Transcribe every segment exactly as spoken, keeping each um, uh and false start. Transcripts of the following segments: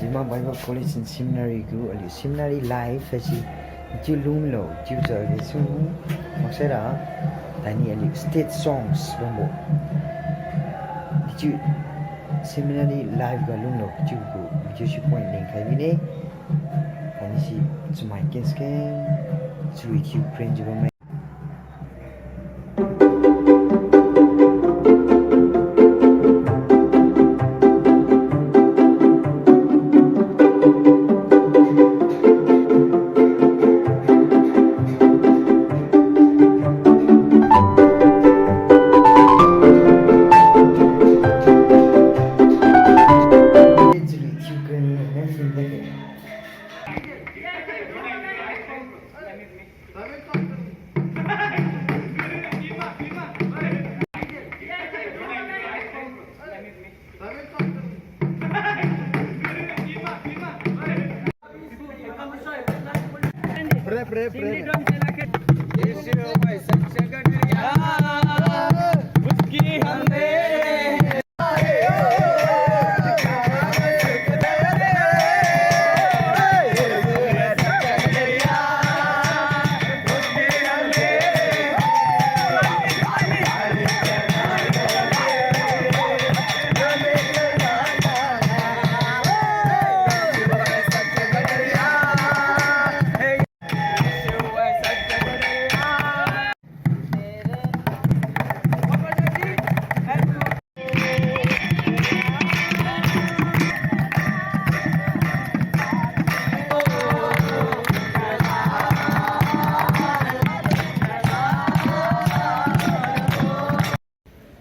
Zeme Bible College and Seminary gu aliu seminary life haise chiu lunglo chiujiu aliu su maksai ra thaini aliu state songs bambo chiu seminary life ga lunglo chiubo chiu si point lengkhai bine. Thaini si chamai ken sken chalui thiu krenjiu bamme.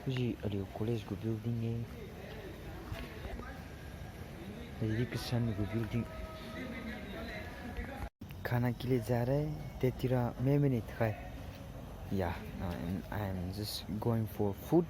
Husi aliu college gu building e. Education gu building. खाना के लिए जा रहे, tetira me minute khai. Yeah, I'm, I'm just going for food.